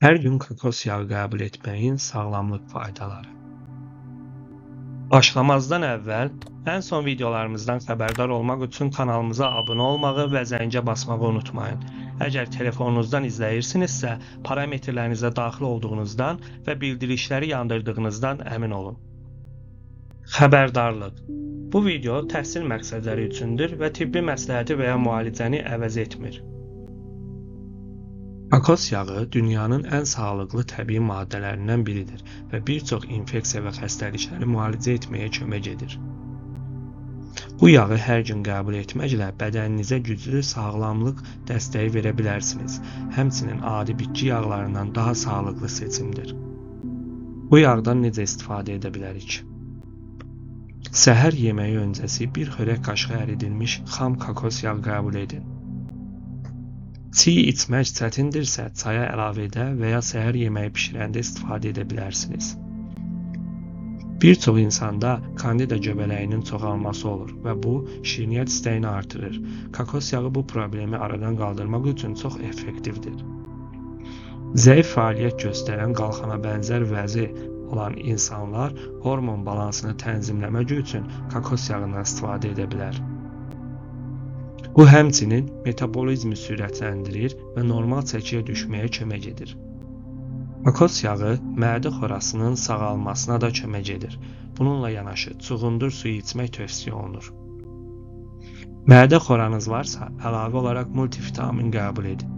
Hər gün kokos yağı qəbul etməyin sağlamlıq faydaları. Başlamazdan əvvəl ən son videolarımızdan xəbərdar olmaq üçün kanalımıza abunə olmağı və zəngə basmağı unutmayın. Əgər telefonunuzdan izləyirsinizsə, parametrlərinizə daxil olduğunuzdan və bildirişləri yandırdığınızdan əmin olun. Xəbərdarlıq. Bu video təhsil məqsədləri üçündür və tibbi məsləhəti və ya müalicəni əvəz etmir. Kokos yağı dünyanın ən sağlıqlı təbii maddələrindən biridir və bir çox infeksiya və xəstəlikləri müalicə etməyə kömək edir. Bu yağı hər gün qəbul etməklə bədəninizə güclü sağlamlıq dəstəyi verə bilərsiniz. Həmçinin adi bitki yağlarından daha sağlıqlı seçimdir. Bu yağdan necə istifadə edə bilərik? Səhər yeməyi öncəsi bir xörək qaşığı əridilmiş xam kokos yağı qəbul edin. Çiy içmək çətindirsə, çaya əlavə edə və ya səhər yeməyi bişirəndə istifadə edə bilərsiniz. Bir çox insanda kandida göbələyinin çoxalması olur və bu, şirniyyat istəyini artırır. Kokos yağı bu problemi aradan qaldırmaq üçün çox effektivdir. Zəif fəaliyyət göstərən qalxana bənzər vəzi olan insanlar hormon balansını tənzimləmək üçün kokos yağından istifadə edə bilər. Bu, həmçinin metabolizmi sürətləndirir və normal çəkiyə düşməyə kömək edir. Kokos yağı mədə xorasının sağalmasına da kömək edir. Bununla yanaşı çuğundur suyu içmək tövsiyə olunur. Mədə xoranız varsa, əlavə olaraq multivitamin qəbul edin.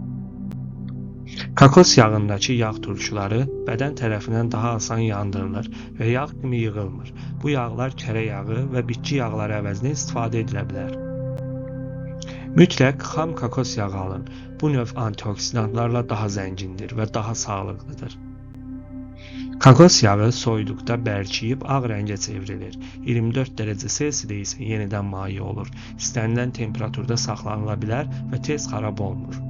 Kokos yağındakı yağ turşuları bədən tərəfindən daha asan yandırılır və yağ kimi yığılmır. Bu yağlar kərə yağı və bitki yağları əvəzinə istifadə edilə bilər. Mütləq xam kokos yağı alın. Bu növ antioksidantlarla daha zəngindir və daha sağlıqlıdır. Kokos yağı soyuduqda bərkiyib ağ rəngə çevrilir. 24 dərəcə Selsidə isə yenidən maye olur. İstənilən temperaturda saxlanıla bilər və tez xarab olmur.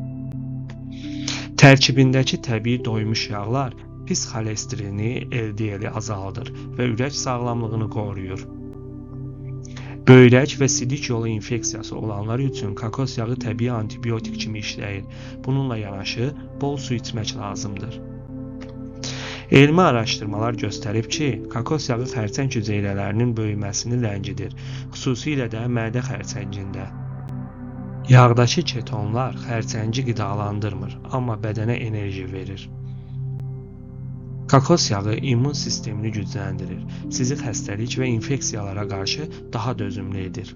Tərkibindəki təbii doymuş yağlar pis xolesterini, LDL-i azaldır və ürək sağlamlığını qoruyur. Böyrək və sidik yolu infeksiyası olanlar üçün kokos yağı təbii antibiotik kimi işləyir. Bununla yanaşı bol su içmək lazımdır. Elmi araşdırmalar göstərib ki, kokos yağı xərçəng hüceyrələrinin böyüməsini ləngidir, xüsusilə də mədə xərçəngində. Yağdakı ketonlar xərçəngi qidalandırmır, amma bədənə enerji verir. Kokos yağı immun sistemini gücləndirir, sizi xəstəlik və infeksiyalara qarşı daha dözümlü edir.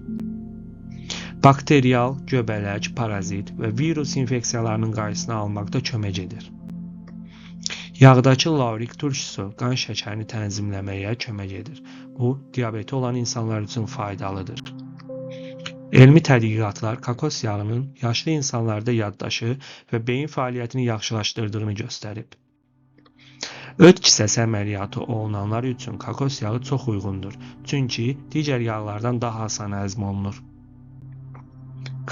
Bakterial, göbələk, parazit və virus infeksiyalarının qarşısını almaqda kömək edir. Yağdakı laurik turşusu qan şəkərini tənzimləməyə kömək edir. Bu, diabeti olan insanlar üçün faydalıdır. Elmi tədqiqatlar kokos yağının yaşlı insanlarda yaddaşı və beyin fəaliyyətini yaxşılaşdırdığını göstərib. Öd kisəsi əməliyyatı olunanlar üçün kokos yağı çox uyğundur, çünki digər yağlardan daha asan həzm olunur.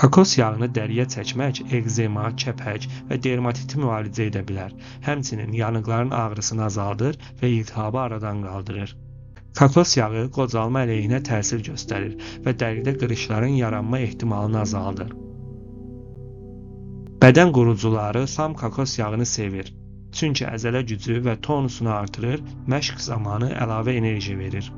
Kokos yağını dəriyə çəkmək ekzema, kəpək və dermatiti müalicə edə bilər. Həmçinin yanıqların ağrısını azaldır və iltihabı aradan qaldırır. Kokos yağı qocalma əleyhinə təsir göstərir və dəridə qırışların yaranma ehtimalını azaldır. Bədən qurucuları xam kokos yağını sevir. Çünki əzələ gücü və tonusunu artırır, məşq zamanı əlavə enerji verir.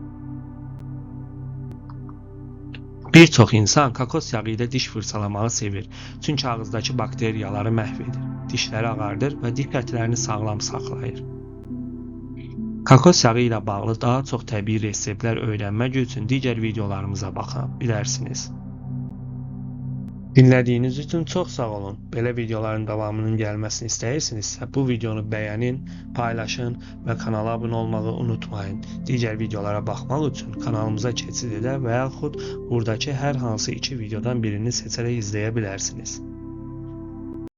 Bir çox insan kokos yağı ilə diş fırçalamağı sevir. Çünki ağızdakı bakteriyaları məhv edir, dişləri ağardır və diş ətlərini sağlam saxlayır. Kokos yağı ilə bağlı daha çox təbii reseptlər öyrənmək üçün digər videolarımıza baxa bilərsiniz. Dinlədiyiniz üçün çox sağ olun. Belə videoların davamının gəlməsini istəyirsinizsə, bu videonu bəyənin, paylaşın və kanala abunə olmağı unutmayın. Digər videolara baxmaq üçün kanalımıza keçid edə və yaxud buradakı hər hansı iki videodan birini seçərək izləyə bilərsiniz.